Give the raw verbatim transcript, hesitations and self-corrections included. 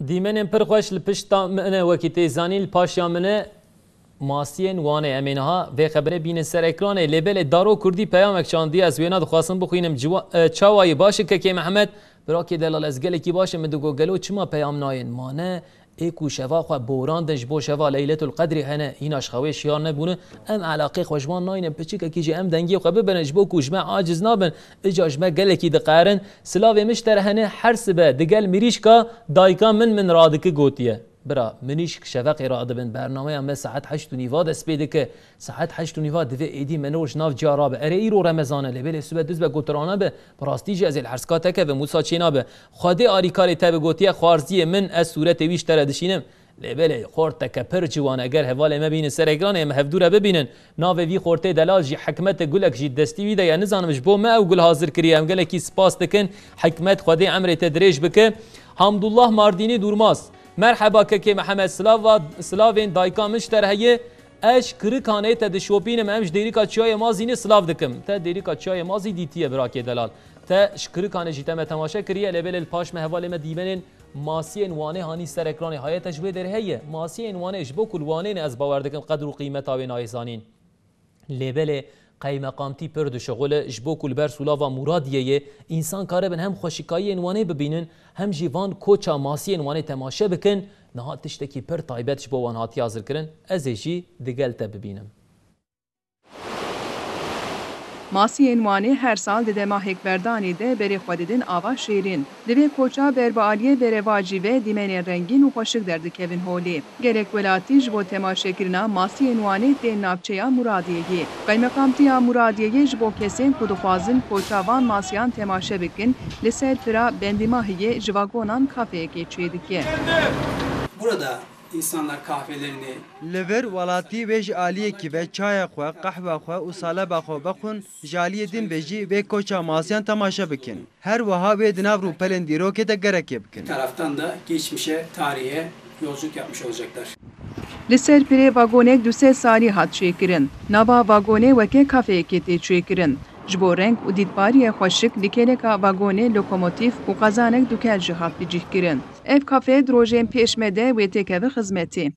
Dîmenên pir xweş li pişta min e, wekî tê zanîn, li paşya min e. Masiyên Wanê, em ê niha vê xeberê bînin ser ekranê. Lê belê Daro Kurdî peyamek çandiye, ez wêna dixwazim bixwînim. Ciwa-, e, çawa yî? Baş e kekê Mihemed? Birakê delal, ez gelekî baş im. Min digot gelo çima peyam nayên? Ma ne ê ku şeva xwe borandin ji bo şeva Leyletul Qedrê hene, hîna ji xewê şiyar nebûne. Em elaqê xwe ji wan naynin, piçikekî jî em dengê xwe bibirin ji bo ku ji me aciz nabin. Îca ji me gelekî diqerin. Silavê min ji te re hene, her sibe digel mirîşka dayika min min radiki gotiye. Bira, mirîşk şeveqê radibin, bernameya me saet heşt û nîva dest pê dike. Saet heşt û nîva divê êdî me roj nav ciya rabe. Erê, îro Remezan e, lê belê sibe diz be gotirane be. Bi rastî jî ez ê li herska te kevim, wisa çênabe. Xwedê alîkarê te bi gotiye, xwarziyê min, ez sûretê wî ji te re dişînim. Lê belê, xort te ke pir ciwan e, eger hevalê me bînin ser ekranê, em hevdû re bibînin. Navê vî xortê delal jî Hikmet e, gulek jî destî wî de ye. Nizanim ji bo me ew gul hazir kiriye. Em gelekî spas dikin. Hikmet, Xwedê emrê te dirêj bike. Hamdullah Mardînî Durmaz. Merheba kekê Mihemed, silava, silavên dayika min ji te re heye. Ez ji Kirikanê te dişopînim, em ji Dêrika Çiyayê Mazînê silav dikim. Te Dêrika Çiyayê Mazî dîtiye, birakê delal. Te ji Kirikanê jî te me temaşe kiriye, lê belê li paş me hevalê me dîmenên Masiyên Wanê hanî ser ekranê, hayete ji wê derê heye. Masiyên Wanê, ji bo ku li Wanê ne, ez bawer dikim qedr û qîmeta wê nayê zanîn. Lê belê qeymeqamtî pir dişixule, ji bo ku li ber sûlava Muradiyeyê însan karibin hem xweşikayiyên Wanê bibînin, hem jî van koça Masiyên Wanê temaşe bikin. Niha tiştekî pir taybet ji bo wan hatiye hazirkirin. Ez ê jî digel te bibînim. Masiyên Wanê her sal di dema hêkberdanê de berê xwe didin ava şêrîn. Di vê koça ber bi aliyê berevajî ve dîmenên rengîn û xweşik derdikevin holê. Gelek welatî ji bo temaşekirina Masiyên Wanê tên navçeya Muradiyeyê. Qeymeqamtiya Muradiyeyê ji bo kesên ku dixwazin koça van masiyan temaşe bikin, li ser pira Bendîmahiyê ji vagonan kafeyekê çêdike. Burada insanlar kahvelerini Li vir welatî wê ji aliyekî ve çaya xwe, qehwa xwe û saleba xwe bixwin, ji aliyê din ve jî vê koça masiyan temaşe bikin. Her wiha wê di nav rûpelên dîrokê de gerekê bikin. Taraftan da geçmişe, tarihe yolculuk yapmış olacaklar. Li ser pirê vagonek du sed salî hat çêkirin. Nava vagonê weke kafeyekê tê çêkirin. Ji bo reng û dîtbariyê xweşik li kêleka vagonê lokomotîf û qazanek dukel jî hat bicihkirin. Ev kafe di rojên pêş me de wê têkeve xizmetê.